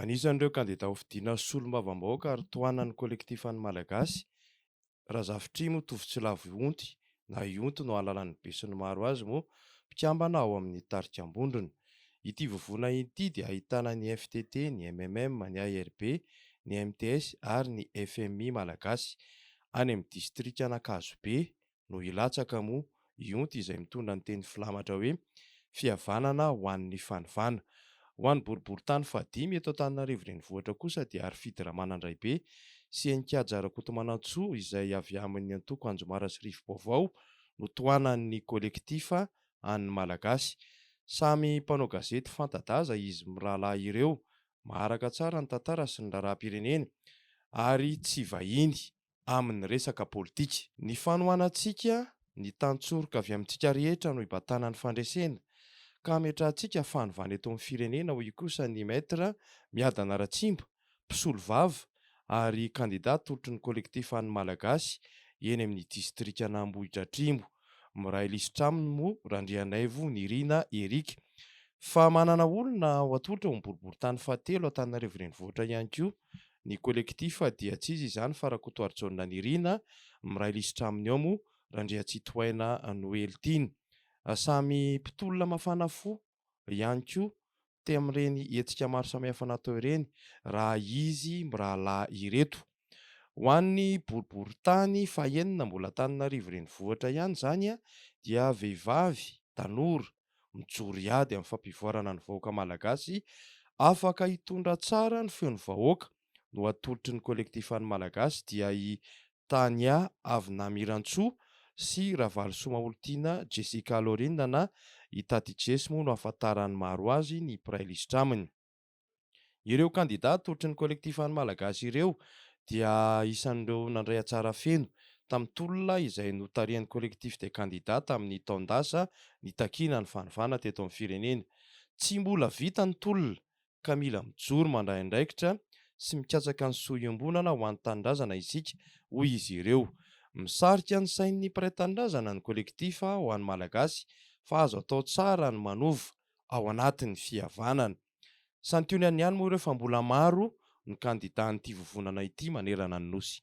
Anisan'ireo kandida hofidiana solombavambahoaka ary tohanan'ny kolektifan'ny Malagasy, Razafitrimo Tovotsilavo Ionty na Ionty no ahalalan'ny besinimaro azy moa, mpikambana ao amin'ny tarika Ambondrona. Ity vovona ity dia ahitana ny FTT, ny MMM, ny ARB, ny MTS ary ny FMI Malagasy. Any amin'ny distrikan'Ankazobe no hilatsaka moa Ionty izay mitondra ny teny filamatra hoe Fihavanana ho an'ny fanovana. Ho an'ny boriborintany fahadimy eto Antananarivo Renivohitra kosa dia Harifidy Ramanandraibe sy Heninkaja Rakotomanantsoa izay avy amin'ny antoko Anjomara sy Rivo-baovao no tohanan'ny Kolektifa an'ny Malagasy. Samy mpanao gazety fanta-daza izy mirahalahy ireo, maharaka tsara ny tantara sy ny raharaham-pirenena ary tsy vahiny amin'ny resaka politika. Ny fanohanantsika ny tantsoroka avy amintsika rehetra no hibatana ny fandresena ka hametrahantsika fanovana eto amin'ny firenena hoy kosa ny Maître Miadana Ratsimba, mpisolovava ary kandida atolotry ny Collectif an'ny Malagasy eny amin'ny distrikan'Ambohidratrimo. Miray lisitra aminy moa Randrianaivo Nirina Eric. Fa manana olona ho atolotra ao amin'ny boriborintany fahatelo Antananarivo Renivohitra ihany koa ny Collectif dia tsy iza izany fa Rakotoarijaona Nirina, miray lisitra aminy ao moa Randriatsitohaina Noely Tiana. Samy mpitolona mafana fo ihany koa te amin'ireny hetsika maro samihafa natao ireny raha izy mirahalahy ireto. Ho an'ny boriborintany fahenina mbola Antananarivo Renivohitra ihany izany dia vehivavy tanora mijoro hiady amin'ny fampivoarana ny vahoaka malagasy afaka hitondra tsara ny feon'ny vahoaka no atolotry ny Kolektifan'ny Malagasy dia i Tania Avinamirantsoa sy Ravalosoa Maholitiana Jessica Laurine na i Taty Jess moa no ahafantaran'ny maro azy ny mpiray lisitra aminy. Ireo kandida atolotry ny Kolektifan'ny Malagasy ireo dia isan'ireo nandray anjara feno tamin'ny tolona izay notarihan'ny Collectif des candidats tamin'ny taon-dasa nitakiana ny fanovana teto amin'ny firenena. Tsy mbola vita ny tolona ka mila mijoro mandray andraikitra sy mikatsaka ny soa iombonana ho an'ny tanindrazana isika, hoy izy ireo. Misarika ny sain'ny mpiray tanindrazana ny Collectif ho an'ny Malagasy fa azo atao tsara ny manova ao anatin'ny fihavanana. Santionany ihany moa ireo fa mbola maro ny kandidàn'ity vovonana ity manerana ny Nosy.